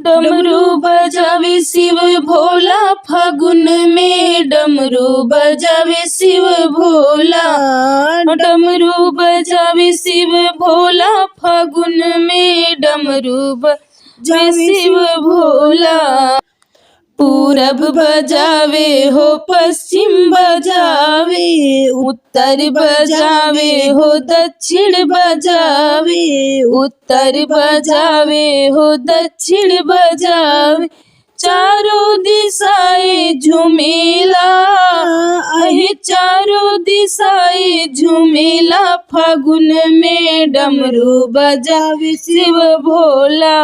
डमरू बजावे शिव भोला फागुन में, डमरू बजावे शिव भोला, डमरू बजावे शिव भोला फागुन में, डमरू बजावे शिव भोला। पूरब बजावे हो पश्चिम बजावे, उत्तर बजावे हो दक्षिण बजावे, उत्तर बजावे हो दक्षिण बजावे, चारों दिशाएं झुमेला, अहे चारों दिशाएं झुमेला फागुन में, डमरू बजावे शिव भोला,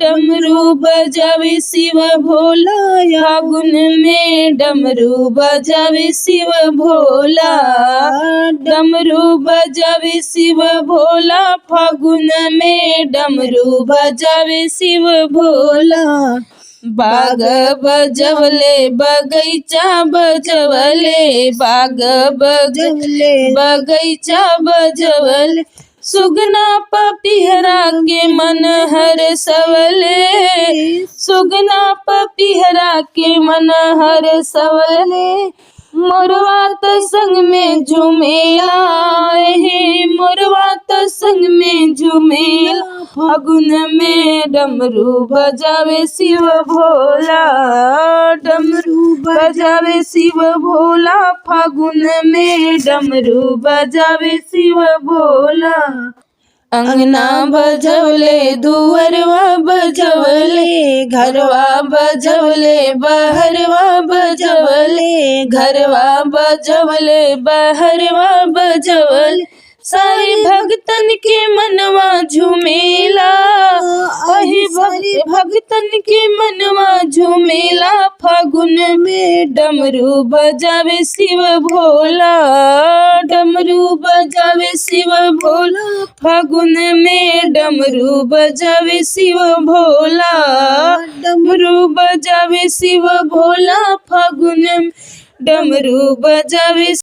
डमरू बजावे शिव भोला फागुन में, डमरू बजावे शिव भोला, डमरू बजावे शिव भोला फागुन में, डमरू बजावे शिव भोला। बाग बजवले बगैचा बजवले, बाग बजवले बगैचा बजवले, सुगना पपिहरा के मन हर सवले, सुगना पपिहरा के मन हर सवले, मोरवा त संग में झुमेला, हे मोरवा त संग में झुमेला फागुन में, डमरू बजावे शिव भोला, डमरू बजावे शिव भोला फागुन में, डमरू बजावे शिव भोला। अंगना बजवले दुअरवा बजवले, घरवा बजवले बहरवा बजवले, घरवा बजवले बहरवा बजवले, सारे भगतन के मनवा झुमेला, अहे भगतन के मनवा झुमेला फागुन में, डमरू बजावे शिव भोला, डमरू बजावे शिव भोला फागुन में, डमरू बजावे शिव भोला, डमरू बजावे शिव भोला फागुन में, डमरू बजावे।